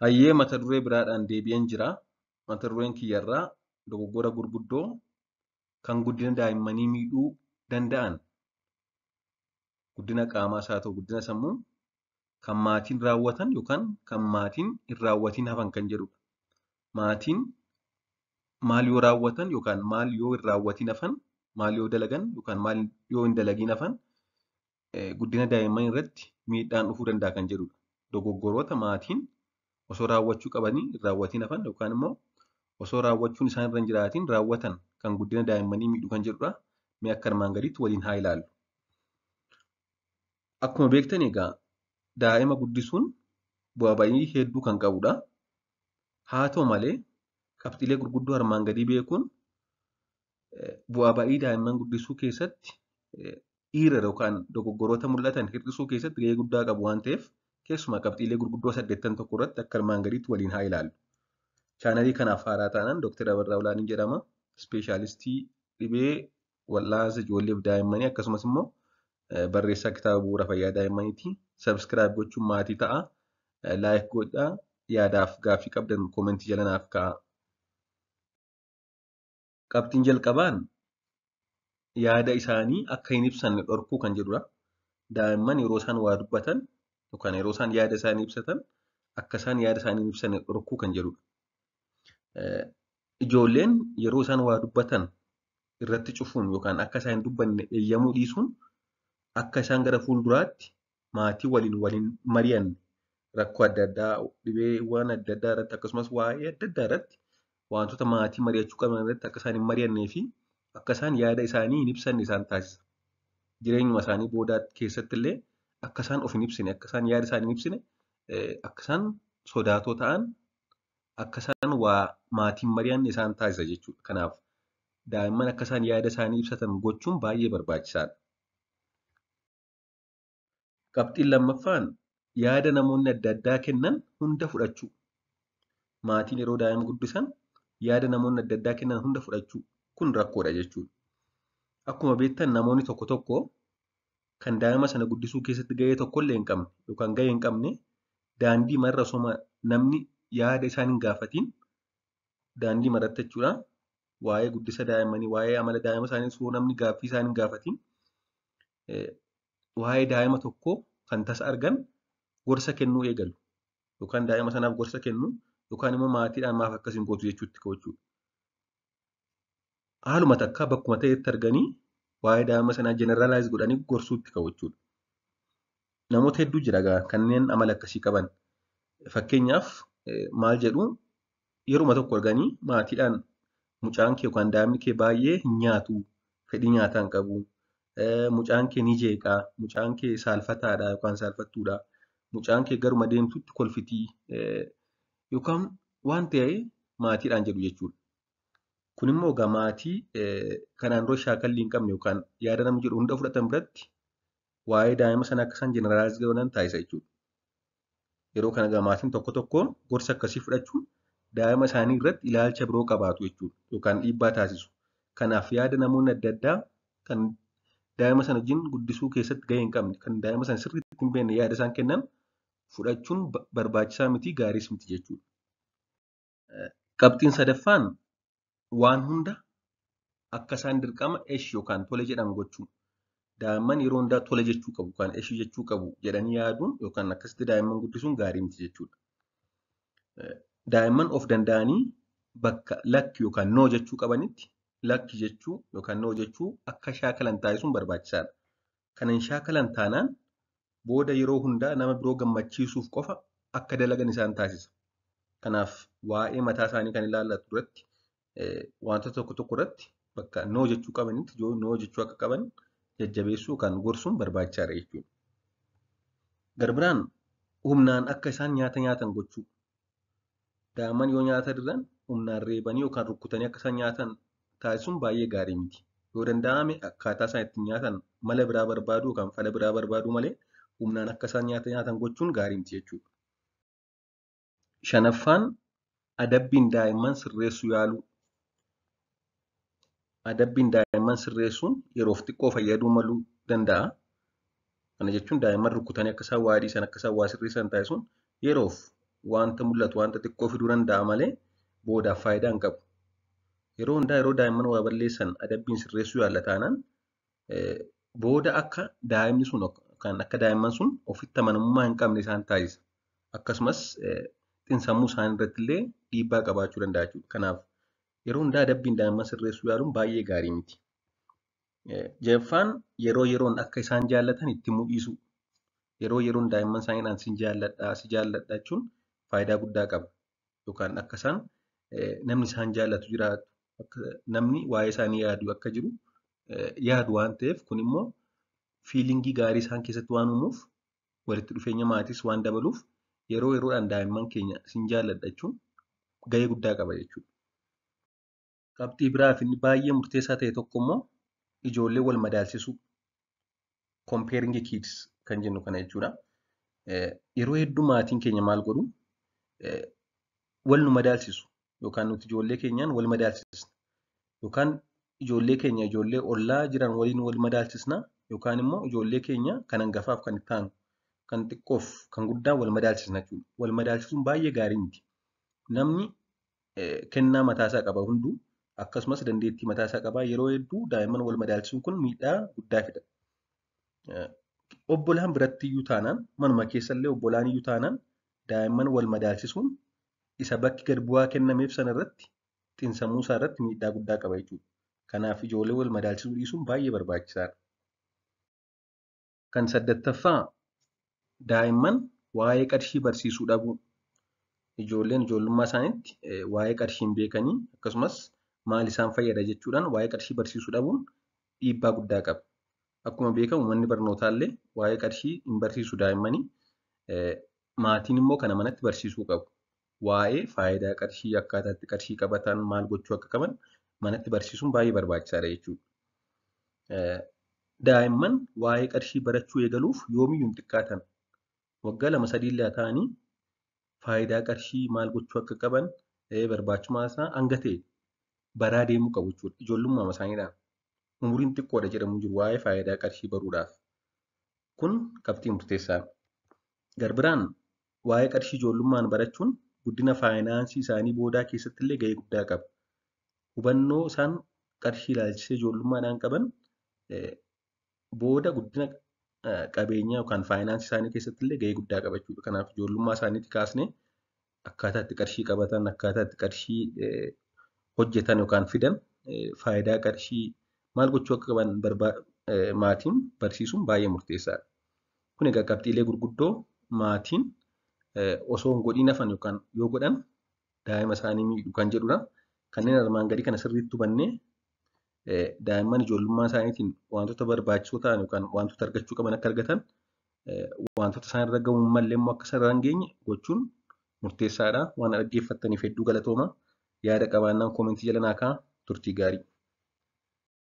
Hayyee mata duree biraadhaan deebi'een jira. Mata dureen kiyyarraa dogoggora gurguddoo kan guddina daa'immanii miidhuu danda'an guddina qaamaas haa ta'u guddina sammuu kan maatiin raawwatan yookaan kan maatiin hin raawwatiin hafan kan jedhudha. Maatiin maal yoo raawwatan yookaan maal yoo hin raawwatiin hafan, maal yoo dalagan yookaan maal yoo hin dalagiin hafan guddina daa'immanii irratti miidhaan dhufuu danda'a kan jedhudha. Dogoggoroota maatiin osoo raawwachuu qabanii hin raawwatiin hafan yookaan immoo osoo raawwachuun isaan irra hin jiraatiin raawwatan kan guddina daa'immanii miidhuu kan jedhudha. Mee akka armaan gadiitti waliin haa ilaallu. Akkuma beektan egaa daa'ima guddisuun bu'aa ba'ii hedduu kan qabudha. Haa ta'u malee qabxiilee gurguddoo armaan gadii beekuun bu'aa ba'ii daa'imman guddisuu keessatti dhiira yookaan dogoggoroota mul'atan hir'isuu keessatti gahee guddaa qabu waan ta'eef keessumaa qabxiilee gurguddoo 81 irratti akka armaan gadiitti waliin haa ilaallu. Chaanalii kanaaf haaraa taanaan Dr. Abarraa Olaanii jedhama. Ispeeshaalistii dhibee wal'aansa ijoolleef daa'immanii akkasumas immoo barreessaa kitaaba bu'uura fayyaa daa'immaniiti. Sabskiraayib gochuun maatii ta'a. Laayik godhaa. Yaadaaf gaaffii qabdan koomentii jala naaf kaa'aa. Qabxiin jalqabaan yaada isaanii akka hin ibsanne dhorkuu kan jedhudha. Daa'imman yeroo isaan waa dubbatan yookaan yeroo isaan yaada isaanii ibsatan akka isaan yaada isaanii hin ibsanne dhorkuu kan jedhudha. Ijoolleen yeroo isaan waa dubbatan irratti cufuun yookaan akka isaan hin dubbanne eeyyamuu dhiisuun akka isaan gara fuulduraatti maatii waliin waliin mari'anne rakkoo adda addaa dhibeewwan adda addaa irratti akkasumas waa'ee adda addaa irratti wantoota maatii mari'achuu qaban irratti akka isaan hin mari'annee fi akka isaan yaada isaanii hin ibsanne isaan taasisa. Jireenyuma isaanii boodaa keessatti illee akka isaan of hin ibsine, akka isaan yaada isaanii hin ibsine, akka isaan sodaatoo ta'an, akka isaan waa maatiin mari'anne isaan taasisa jechuudha. Kanaaf daa'imman akka isaan yaada isaanii ibsatan gochuun baay'ee barbaachisaadha. Qabxiin lammaffaan yaada namoonni adda addaa kennan hunda fudhachuu. Maatiin yeroo daa'ima guddisan yaada namoonni adda addaa kennan hunda fudhachuu kun rakkoodha jechuudha. Akkuma beektan namoonni tokko tokko kan daa'ima sana guddisuu keessatti gahee tokkollee hin qabne yookaan gahee hin qabne daandii marra osoo namni yaada isaan hin gaafatiin daandii marratti jechuudha. Waa'ee guddisa daa'immanii, waa'ee amala daa'ima isaanii osoo namni gaaffii isaan hin gaafatiin waa'ee daa'ima tokkoo kan tasa argan gorsa kennuu eegalu. Yookaan daa'ima sanaaf gorsa kennuu yookaan immoo maatiidhaan maaf akkas hin gootu jechuutti ka'u jechuudha. Haaluma takkaa bakkuma ta'etti arganii waa'ee daa'ima sanaa jeneralaayiz godhanii gorsuutti ka'u jechuudha. Namoota hedduu jira egaa kanneen amala akkasii qaban. Fakkeenyaaf maal jedhu yeruma tokko arganii maatiidhaan mucaan kee yookaan daa'imni kee baay'ee hin nyaatu, fedhii nyaataa hin qabu, mucaan kee ni jeeqaa, mucaan kee saalfataadha yookaan saalfattuudha, mucaan kee garuma deemtutti kolfitii yookaan waan ta'e maatiidhaan jedhu jechuudha. Kun immoo egaa maatii kanaan dura shaakallii hin qabne yookaan yaada namni jedhu hunda fudhatan biratti waa'ee daa'ima sanaa akka isaan jeneralaayiz godhan taasisa jechuudha. Yeroo kana egaa maatiin tokko tokko gorsa akkasii fudhachuun daa'ima isaanii irratti ilaalcha biroo qabaatu jechuudha yookaan dhiibbaa taasisu. Kanaaf yaada namoonni adda addaa kan daa'ima sana wajjin guddisuu keessatti gahee hin qabne kan daa'ima sana sirriitti hin beekne yaada isaan kennan fudhachuun barbaachisaa miti gaariis miti jechuudha. Qabxiin sadaffaan waan hunda akka isaan dirqama eshi yookaan tole jedhan gochuu. Daa'imman yeroo hundaa tole jechuu qabu yookaan eshi jechuu qabu jedhanii yaaduun yookaan akkasitti daa'imman guddisuun gaarii miti jechuudha. Daa'imman of danda'anii bakka lakki yookaan noo jechuu qabanitti lakki jechuu yookaan noo jechuu akka shaakalan taasisuun barbaachisaadha. Kana hin shaakalan taanaan booda yeroo hundaa nama biroo gammachiisuuf qofa akka dalagan isaan taasisa. Kanaaf waa'ee mataa isaanii kan ilaallatu irratti wantoota tokko tokko irratti bakka noo jechuu qabanitti noo jechuu akka qaban jajjabeessuu yookaan gorsuun barbaachisaadha jechuudha. Garbiraan humnaan akka isaan nyaata nyaatan gochuu. Daa'imman yoo nyaata didan humnaan reebanii yookaan rukkutanii akka isaan nyaatan taasisuun baay'ee gaarii miti. Yoo danda'ame akkaataa isaan ittiin nyaatan mala biraa barbaaduu yookaan fala biraa barbaaduu malee humnaan akka isaan nyaata nyaatan gochuun gaarii miti jechuudha. Shanaffaan adabbiin daa'imman sirreessuu yaaluu. Adabbiin daa'imman sirreessuun yeroof xiqqoo fayyaduu maluu danda'a. Kana jechuun daa'imman rukkutanii akka isaan waa dhiisan akka isaan waa sirreessan taasisuun yeroof wanta mul'atu wanta xiqqoo fiduu danda'a malee boodaaf faayidaa hin qabu. Yeroo hundaa yeroo daa'imman waa balleessan adabbiin sirreessuu yaalla taanaan booda akka daa'imni sun yookaan akka daa'imman sun ofitti amanamummaa hin qabne isaan taasisa. Akkasumas xiinsammuu isaanii irratti illee dhiibbaa qabaachuu danda'a jechuudha. Kanaaf yeroo hundaa adabbiin daa'imman sirreessuu yaaluun baay'ee gaarii miti. Jaffaan yeroo yeroon akka isaan jaallatan itti mul'isuu. Yeroo yeroon daa'imman isaaniidhaan sin jaalladha, si jaalladha jechuun faayidaa guddaa qaba. Yookaan akka isaan namni isaan jaallatu jiraatu, akka namni waa'ee isaanii yaadu akka jiru yaadu waan ta'eef kun immoo fiilingii gaarii isaan keessatti waan uumuuf walitti dhufeenya maatiis waan dabaluuf yeroo yeroodhaan daa'imman keenya sin jaalladha jechuun gahee guddaa qaba jechuudha. Qabxii biraa fi inni baay'ee murteessaa ta'e tokko immoo ijoollee wal madaalsisuu. Comparing kids kan jennu kana jechuudha. Yeroo hedduu maatiin keenya maal godhu? Wal nu madaalsisu yookaan nuti ijoollee keenyaan wal madaalsisna. Yookaan ijoollee keenya ijoollee ollaa jiran waliin wal madaalsisna yookaan immoo ijoollee keenya kan hangafaaf kan itti aanu kan xiqqoof kan guddaa wal madaalsisna jechuudha. Wal madaalsisuun baay'ee gaarii miti. Namni kennaa mataasaa qaba hunduu akkasumas dandeettii mataasaa qaba. Yeroo hedduu daa'imman wal madaalsisuun kun miidhaa guddaa fida. Obbolaan biratti iyyuu taanaan manuma keessallee obbolaan iyyuu taanaan daa'imman wal madaalsisuun isa bakki gad bu'aa kennameef sana irratti xiinsammuu isaa irratti miidhaa guddaa qaba jechuudha. Kanaaf ijoollee wal madaalsisuu dhiisuun baay'ee barbaachisaadha. Kan saddeettaffaa daa'imman waa'ee qarshii barsiisuu dhabuu. Ijoolleen ijoollummaa isaaniitti waa'ee qarshii hin beekanii akkasumas maal isaan fayyada jechuudhaan waa'ee qarshii barsiisuu dhabuun dhiibbaa guddaa qaba. Akkuma beekamu manni barnootaallee waa'ee qarshii hin barsiisu daa'immanii. Maatiin immoo kana manatti barsiisuu qabu. Waa'ee faayidaa qarshii akkaataa itti qarshii qabatan maal gochuu akka qaban manatti barsiisuun baay'ee barbaachisaadha jechuudha. Daa'imman waa'ee qarshii barachuu eegaluuf yoomiyyuu hin xiqqaatan. Waggaa 2-3 illee ta'anii faayidaa qarshii maal gochuu akka qaban barbaachisummaa isaa hanga ta'e baraa deemuu qabu jechuudha. Ijoollummaa isaaniidhaan. Umuriin xiqqoodha jedhamu jiru waa'ee faayidaa qarshii baruudhaaf. Kun qabxii murteessaadha. Garbiraan waa'ee qarshii ijoollummaan barachuun guddina faayinaansii isaanii boodaa keessatti illee gahee guddaa qaba. Hubannoo isaan qarshii ilaalchisee ijoollummaadhaan qaban booda guddina qabeenyaa yookaan faayinaansii isaanii keessatti illee gahee guddaa qaba jechuudha. Kanaaf ijoollummaa isaaniitti kaasnee akkaataa itti qarshii qabatan, akkaataa itti qarshii hojjetan yookaan fidan, faayidaa qarshii maal gochuu akka qaban maatiin barsiisuun baay'ee murteessaadha. Kun egaa qabxiilee gurguddoo maatiin osoo hin godhiin hafan yookaan yoo godhan daa'ima isaanii miidhu kan jedhudha. Kanneen armaan gadii kana sirriitti hubannee daa'imman ijoollummaa isaaniitiin wantoota barbaachisoo ta'an yookaan wantoota argachuu qaban akka argatan wantoota isaan irra gahuu hin malle immoo akka isaan irra hin geenye gochuun murteessaadha. Waan dhaggeeffattaniif hedduu galatooma. Yaada qabaannaan koomentii jala naa kaa'aa. Turtii gaarii.